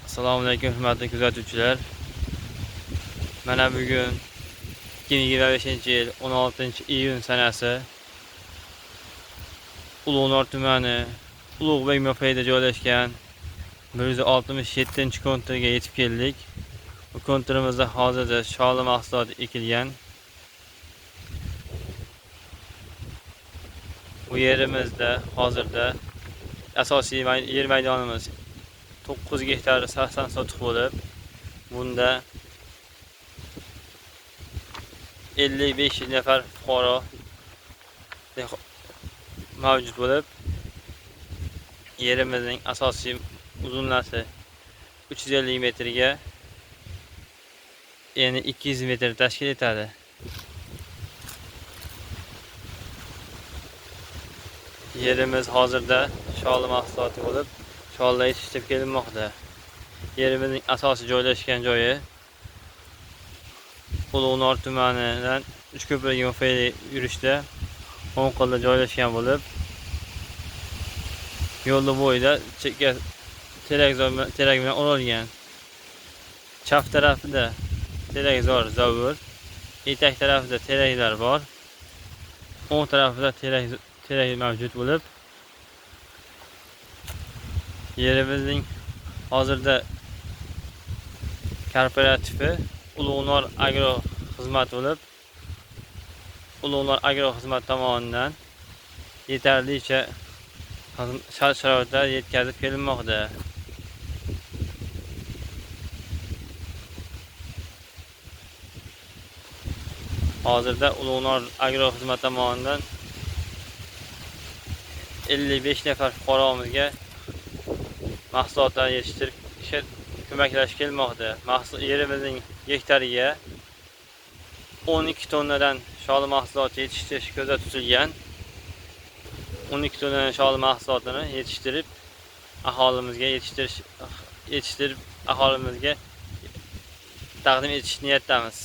Assalomu alaykum hurmatli kuzatuvchilar. Mana bugun 2025-yil 16-iyun sanasi Ulug'nor tumani Ulug'bek mavqeida joylashgan 167-konturga yetib keldik. Bu konturimizda hozirda sholi mahsuloti ekilgan. Bu yerimizda hozirda asosiy yer maydonimiz 9 gektar 80 sotix bo'lib, bunda 55 nafar fuqaro mavjud bo'lib, yerimizning asosiy uzunlasi 350 metrga eni 200 metr tashkil etadi. Yerimiz hozirda sholi mahsuloti bo'lib, sholda yetishtirib kelinmoqda. Yerimizning asosiy joylashgan joyi Ulug'nor tumanidan Uchko'pirga yurishda o'ng qo'lda joylashgan bo'lib, yo'lni bo'yida chekka terak bilan o'ralgan. Chap tarafida terakzor zovur, etak tarafida teraklar bor. O'ng tarafida terak mavjud bo'lib, yerimizning hozirda kooperativi Ulug'nor agro xizmat bo'lib, Ulug'nor agro xizmat tomonidan yetarlicha shart-sharoitlar yetkazib kelinmoqda. Hozirda Ulug'nor agro xizmat tomonidan 55 nafar fuqaromizga mahsulotlarni yetishtirib ko'maklashib kelmoqda. Mahsulot yerimizning gektariga 12 tonnadan sholi mahsuloti yetishtirish ko'zda tutilgan. 12 tonnadan sholi mahsulotini yetishtirib aholimizga yetishtirib aholimizga taqdim etish niyatdamiz.